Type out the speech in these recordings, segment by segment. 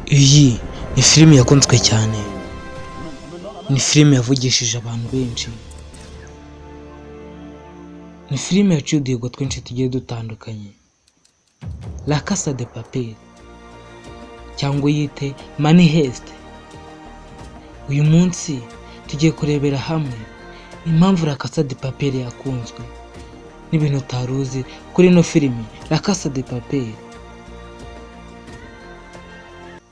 Iyi ni filime yakunzwe cyane, ni filime yavugishije abantu benshi, ni filime yaciye uduhigo twinshi tugiye dutandukanye. La Casa de Papel cyangwa uyite Money Heist. Uyu munsi tugiye kurebera hamwe impamvu La Casa de Papel yakunzwe n'ibintu utari uzi kuri ino filime La Casa de Papel.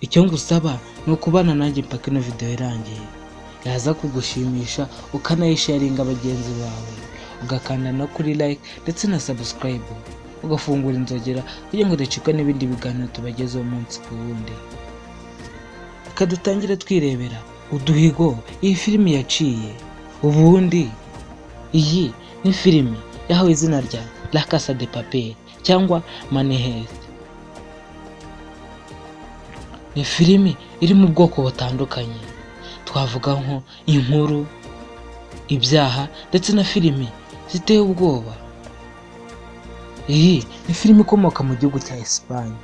Icyo ngusaba ni ukubana nanjye mpaka ino video irangiye, yaza kugushimisha ukanayisharinga bagenzi bawe, ugakanda no kuri like ndetse na subscribe, ugafungura inzogera kugira ngo udacikwa n'ibindi biganiro tubagezeho umunsi ku wundi. Reka dutangire twirebera uduhigo iyi filimi yaciye. Ubundi iyi ni filimi yahawe izina rya La Casa de Papel cyangwa Money Heist. Ni filimi iri mu bwoko butandukanye, twavuga nko inkuru, ibyaha ndetse na filimi ziteye ubwoba. Iyi ni filimi ikomoka mu gihugu cya Esipanye.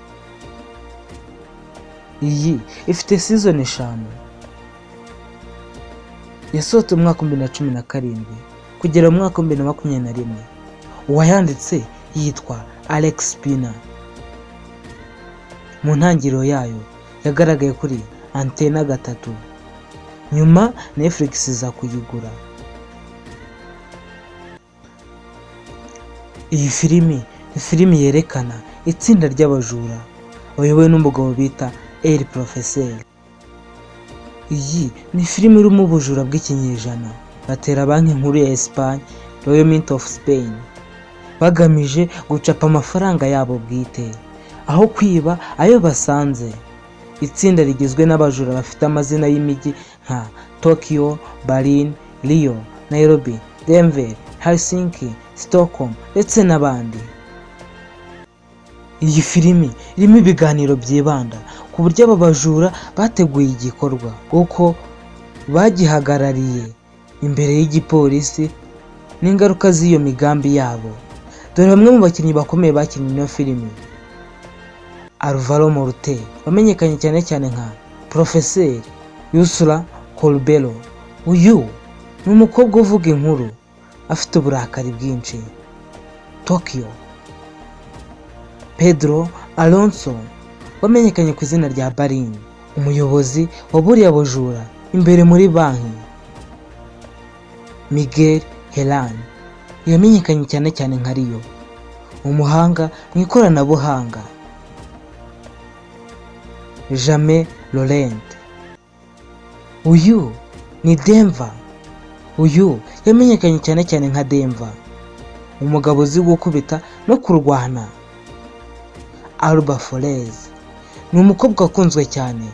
Iyi ifite season 5, yasohotse mu mwaka wa 2017 kugera mu mwaka wa 2021. Uwayanditse yitwa Alex Pina. Mu ntangiriro yayo yagaragaye kuri Antena 3, nyuma Netflix iza kuyigura. Iyi filimi ni filimi yerekana itsinda ry'abajura bayobowe n'umugabo bita El Professeur. Iyi ni filimi irimo ubujura bw'ikinyejana, batera banki nkuru ya Espagne, Royal Mint of Spain, bagamije gucapa amafaranga yabo bwite aho kwiba ayo basanze. Itsinda rigizwe n'abajura bafite amazina y'imijyi nka Tokyo, Berlin, Rio, Nairobi, Denver, Helsinki, Stockholm ndetse n'abandi. Iyi filimi irimo ibiganiro byibanda ku buryo aba bajura bateguye igikorwa, uko bagihagarariye imbere y'igipolisi n'ingaruka z'iyo migambi yabo. Dore bamwe mu bakinnyi bakomeye bakinnye ino filimi: Alvaro Morte wamenyekanye cyane cyane nka Porofeseri Yusura Corbero. Uyu ni umukobwa uvuga inkuru afite uburakari bwinshi. Tokyo. Pedro Alonso wamenyekanye ku izina rya Berlin, umuyobozi wa buriya bujura imbere muri banki. Miguel Hernan yamenyekanye cyane cyane nka Rio, umuhanga mu ikoranabuhanga. Jaime Lorente, uyu ni Denver. Uyu yamenyekanye cyane cyane nka Denver, umugabo uzi gukubita no kurwana. Alba Flores ni umukobwa wakunzwe cyane,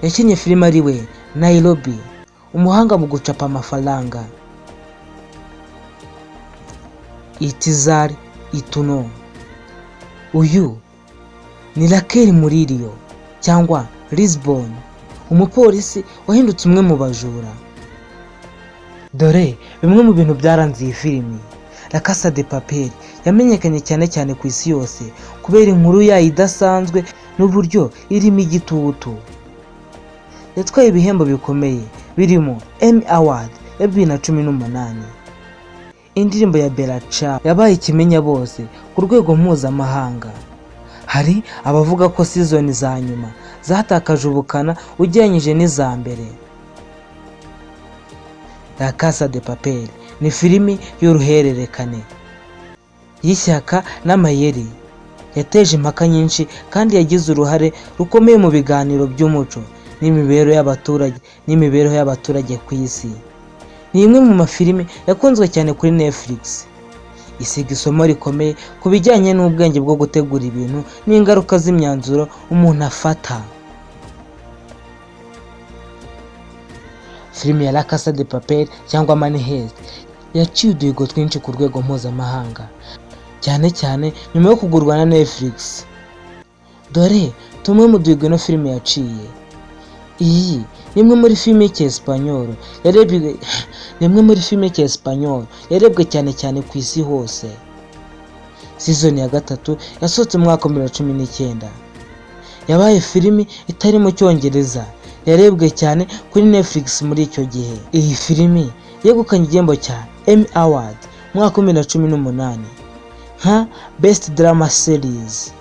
yakinnye filime ari we Nairobi, umuhanga mu gucapa amafaranga. Itizar Ituno, uyu ni Raquel Murillo cyangwa Lisbon, umupolisi wahindutse umwe mu bajura. Dore bimwe mu bintu byaranze iyi filimi. La Casa de Papel yamenyekanye cyane cyane ku isi yose kubera inkuru yayo idasanzwe n'uburyo irimo igitutu. Yatwaye ibihembo bikomeye birimo Emmy Award ya 2018. Indirimbo ya Bella Ciao yabaye ikimenya bose ku rwego mpuzamahanga. Hari abavuga ko season za nyuma zatakaje ubukana ugereranyije n'iza mbere. La Casa de Papel ni filimi y'uruhererekane y'ishyaka n'amayeri, yateje impaka nyinshi kandi yagize uruhare rukomeye mu biganiro by'umuco n'imibereho y'abaturage ku isi. Ni imwe mu mafilimi yakunzwe cyane kuri Netflix, isiga isomo rikomeye ku bijyanye n'ubwenge bwo gutegura ibintu n'ingaruka z'imyanzuro umuntu afata. Filimi ya La Casa de Papel cyangwa Money Heist yaciye uduhigo twinshi ku rwego mpuzamahanga, cyane cyane nyuma yo kugurwa na Netflix. Dore tumwe mu duhigo ino filime yaciye. Iyi ni imwe muri filime y'Icyesipanyolo yarebwe, ni imwe muri filime y'Icyesipanyolo yarebwe cyane cyane ku isi hose. Season ya gatatu yasohotse mu mwaka wa 2019. Yabaye filimi itari mu Cyongereza yarebwe cyane kuri Netflix muri icyo gihe. Iyi filimi yegukanye igihembo cya Emmy Award mu mwaka wa 2018 nka Best Drama Series.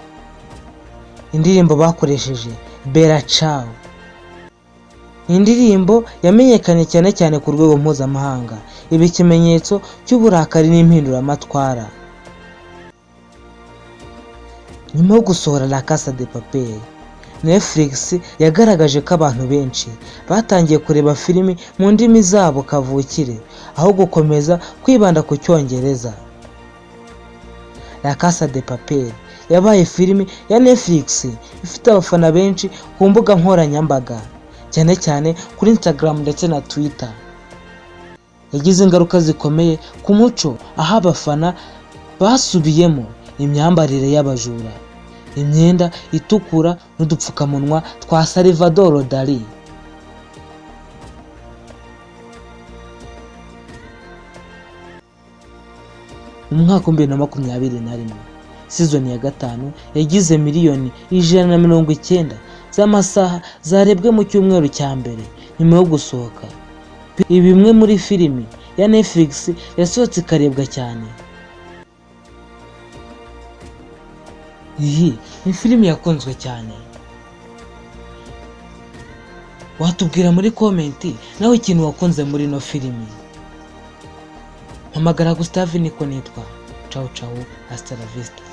Indirimbo bakoresheje Bella Ciao ni indirimbo yamenyekanye cyane cyane ku rwego mpuzamahanga, iba ikimenyetso cy'uburakari n'impinduramatwara. Nyuma yo gusohora La Casa de Papel, Netflix yagaragaje ko abantu benshi batangiye kureba filimi mu ndimi zabo kavukire aho gukomeza kwibanda ku Cyongereza. La Casa de Papel yabaye filimi ya Netflix ifite abafana benshi ku mbuga nkoranyambaga, cyane cyane kuri Instagram ndetse na Twitter. Yagize ingaruka zikomeye ku muco, aho abafana basubiyemo imyambarire y'abajura, imyenda itukura n'udupfukamunwa twa Salvador Dali. Mu mwaka wa 2021, season ya 5 yagize 190 miliyoni z'amasaha zarebwe mu cyumweru cya mbere nyuma yo gusohoka. Ibi bimwe muri filimi ya Netflix yasohotse ikarebwa cyane. Iyi ni filimi yakunzwe cyane. Watubwira muri comment nawe ikintu wakunze muri ino filimi. Mpamagara Gustave niko nitwa. Ciao ciao, hasta la vista.